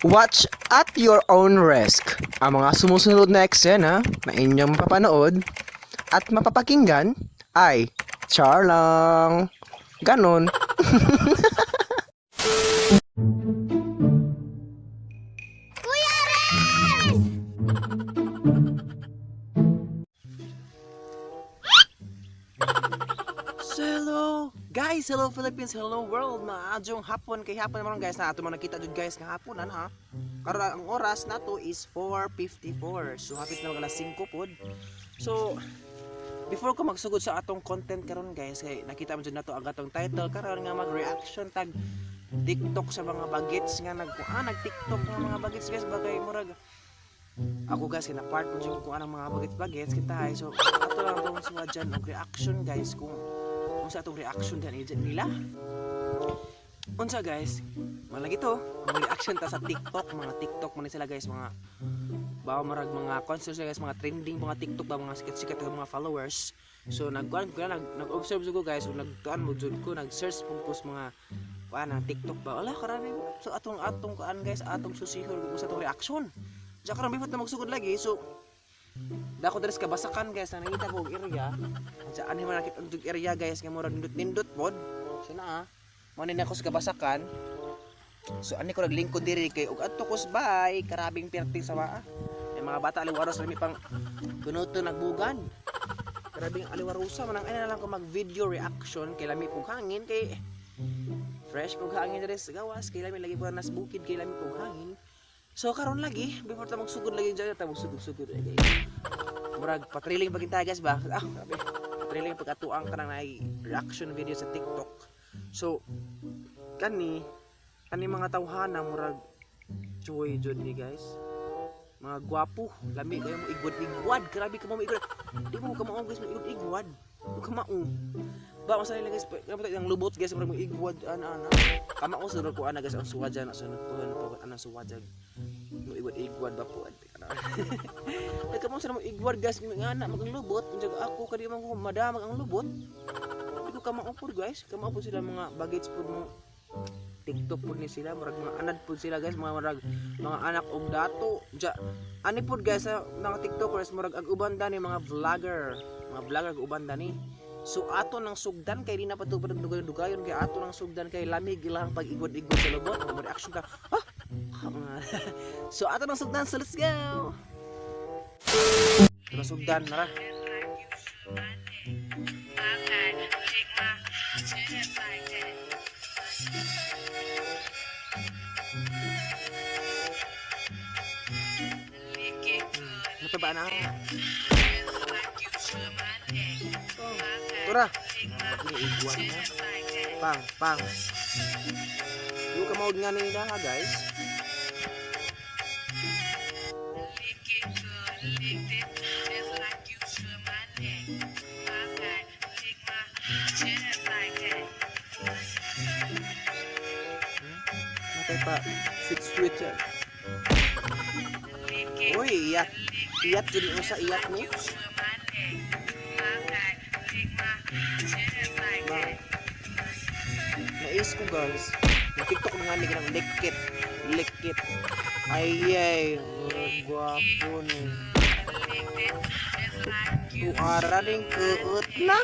Watch at your own risk. Ang mga sumusunod na eksena na inyong mapapanood at mapapakinggan ay char lang. Ganon. Kuya Renz! So, hello guys, hello Philippines, hello world. Maadyong hapon kay hapon naman guys na ato man nakita jud guys nga hapon ana. Karon ang oras nato is 4:54. So hapit na mag alas 5 pod. So before ko magsugod sa atong content karon guys kay nakita man jud nato ang atong title karon nga mag-reaction tag TikTok sa mga bagets nga nag nag TikTok nga mga bagets guys bagay murag ako guys kina part mo jud ko anang mga bagets-bagets kita ay so ato lang atong suwadyan og reaction guys kung unsa atong reaction din agent nila. Unsa guys, malagi to ang reaction ta sa TikTok, mga TikTok man ni sila guys, mga bawa marag mga concert sila guys, mga trending mga TikTok ba, mga sikat-sikat ang mga followers. So nagkuan ko na nag-observe ko guys, ug nagtuan mo jud ko, nag-search pug ko sa mga kuan ang TikTok ba. Wala karami. So atong atong kuan guys, atong susihor ko sa atong reaction. Diya karon before ta magsugod lagi, so dako diri sa kabasakan guys, na nakita ko og area. Sa ani man nakita og area guys nga murag nindot-nindot pod. So naa, mo ni ako sa kabasakan. So ani ko naglingkod diri kay og adto ko sa bay, karabing perting sa maa. May mga bata aliwaros rami pang kunuto nagbugan. Karabing aliwarosa manang ani na lang ko mag video reaction kay lami pug hangin kay fresh pug hangin diri sa gawas kay lami lagi po nas bukid kay lami pug hangin. So karon lagi before ta magsugod lagi dyan ta magsugod-sugod eh, kay murag patriling pag tayo guys ba? Ah, grabe. Patriling pagkatuang ka nang naay reaction video sa TikTok. So kani kani mga tawhana murag joy jud ni guys. Mga gwapo, lami kayo mo igwad-igwad, grabe ka mo igwad. Di mo kamao guys, mo igwad-igwad. Mo kamao. Ba masali lang guys, grabe tayo ang lubot guys, murag mo igwad ana ana. Kamao sa ko ana guys ang suwadya na sunod ko po ana suwadya. Mo igwad-igwad ba po. Ay kamo sa mo igwad guys, nga na magang lubot, unsa ako kadi man ko madamag ang lubot. Di ko kamao pod guys, kamao pod sila mga bagets pod mo TikTok pod ni sila, murag mga anad pod sila guys, mga murag mga anak og dato. Ja, ani pod guys sa mga TikTokers murag ag uban dani mga vlogger, mga vlogger ag uban dani. So ato nang sugdan kay di na patupad og dugayon kay ato nang sugdan kay lamig ilang pag-igwad-igwad sa lubot, mo reaction ka. Ah! So ato nang sugdan, so let's go. Ato nang sugdan nara. Ano pa ba na? Tura. Igwan na. Pang, pang. Yung kamaod nga nila ha guys. Matay pa. Sweet sweet yan. Uy, iyat. Iyat jud mo sa iyat ni. Ba. Nais ko guys. Yung TikTok nga ni kanang likit. Likit. Ay ay, gwapo ni. Tuara ning kuot na.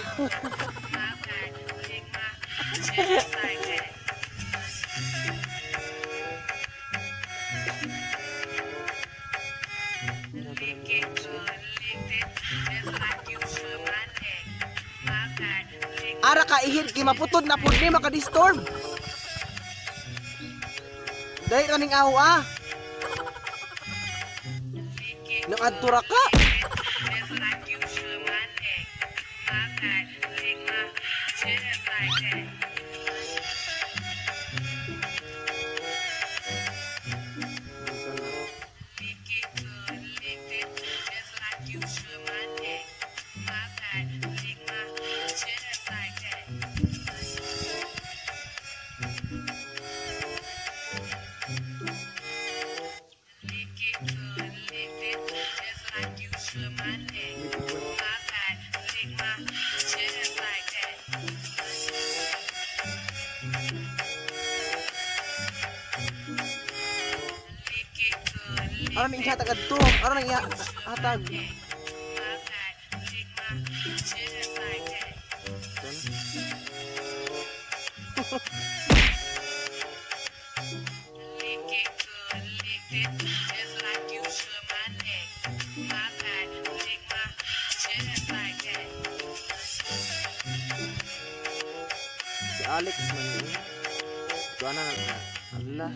Ara ka ihid kay maputod na pud ni maka-disturb. Dahil kaning aho ah. Nang adtura ka. Aron ning ihatag adto. Aron nang ihatag. Ito na. Si Alex man yun. Ito na na. Allah.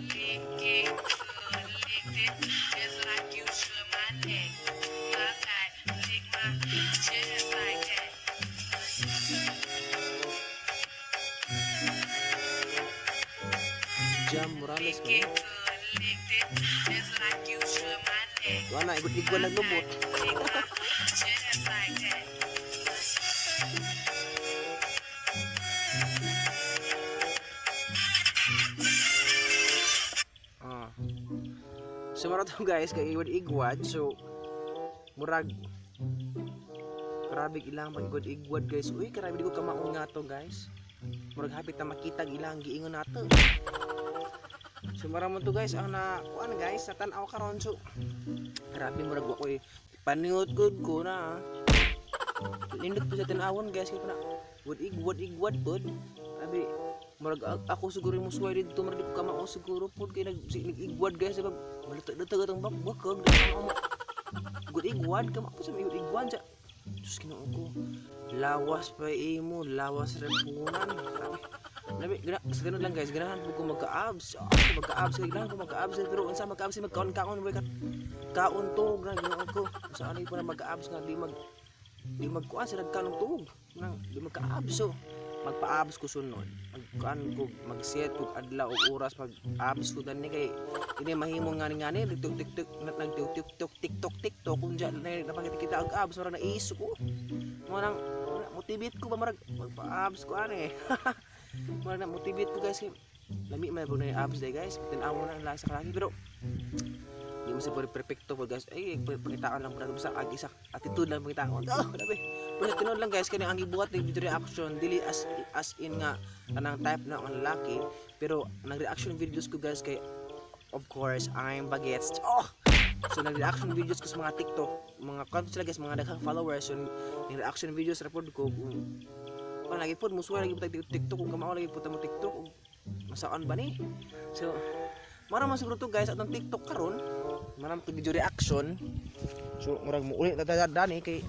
Jam Morales man yun. Ito na, igod-igod naglubot. Ah. So mara to, guys, kay igwad-igwad, so murag grabe ilang pag igwad-igwad, guys. Uy, grabe di ko kamaon nga to, guys. Murag hapit na makita ang ilang giingon nato. So mara mo to, guys, ang na kuan, guys, sa tan-aw karon. So grabe, murag ako eh paniot gud ko na. Nindot po sa tan-awon, guys, kay pa na wad igwad igwad pod. Abi murag ako siguro yung musuway dito, murag di ko kamao siguro pod kay nag nag-igwad, guys, diba? Maluto-luto atong bakbakag di ko mo gud igwad kamo po sa may igwad sa. Diyos, Ginoo ko, lawas pa imo, lawas repunan. Grabe. Labi, gana, sa ganun lang, guys, ganahan po ko magka-abs. Ah, magka-abs, ganahan ko magka-abs. Pero unsa magka-abs, magkaon-kaon, boy, kaon tuog na, Ginoo ko. Sa ano po na magka-abs nga, di magkuan sa nagkanong tuog. Nang, di magka-abs, so magpa-abs ko sunod. Magkuan ko, mag-set ko adlaw og oras, mag-abs ko dani kay ini mahimo nga ni ngani TikTok TikTok nag TikTok TikTok TikTok kung diyan na napakita kita og abs, murag naiso ko. Mo nang motivate ko ba, murag magpa-abs ko ani. Murag na motivate ko, guys, kay lami man pud na yung abs day, guys. Tan-aw na lang sa kalaki, pero di mo sa pwede perfecto po, guys. Ay, pakitaan lang po natin sa ag isa attitude lang pakitaan. Oh, grabe. Pero sa tinuod lang, guys, kani ang gibuhat ng video reaction dili as in nga kanang type na ang lalaki, pero nag-reaction videos ko, guys, kay of course I'm bagets. Oh, so nag-reaction videos ko sa mga TikTok, mga kanto sila, guys, mga daghang followers. So yung reaction videos report ko kung kung lagi po musuway lagi po tag TikTok kung kamao lagi po ta mo TikTok ug masaan ba ni. So mara man siguro to, guys, atong TikTok karon, mara man to video reaction. So murag mo uli ta dani kay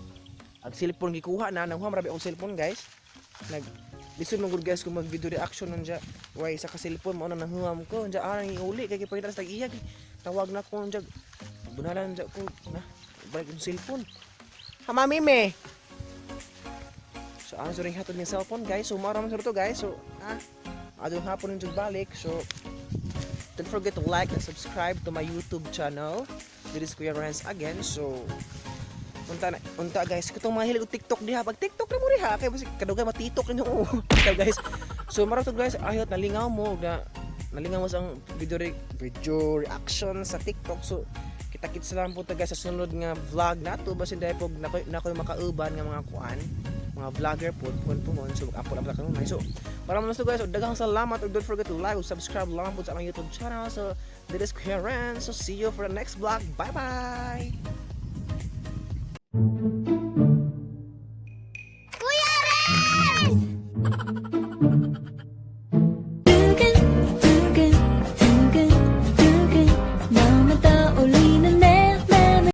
ang cellphone gikuha na nanghuha marabi akong cellphone, guys. Nag lisod man gud, guys, kung mag video reaction nun siya way sa ka cellphone mo na nanghuam ko unja ah nang iuli kay gipangita sa tag-iya. Tawag na ko unja, bunalan unja ko na balik yung cellphone ha mami me. So ano sa ring hatod ng cellphone, guys. So mara man siguro to, guys. So ah adong hapon yung balik. So don't forget to like and subscribe to my YouTube channel. This is Kuya Renz again. So unta na, unta, guys, katong mga hilig og TikTok diha, pag TikTok na mo diha kay basig kadugay matitok ninyo oh. Guys, so mara to, guys, ayot nalingaw mo na nalingaw mo sa ang video reaction sa TikTok. So kita-kits lang po ta, guys, sa sunod nga vlog nato, basin dahil po na ko'y makauban nga mga kuan, mga vlogger po po po mo. So mag-upload up kanunay. So para mo to, guys, so daghang salamat ug don't forget to like ug subscribe lang po sa akong YouTube channel. So this is Kuya Ren. So see you for the next vlog. Bye bye.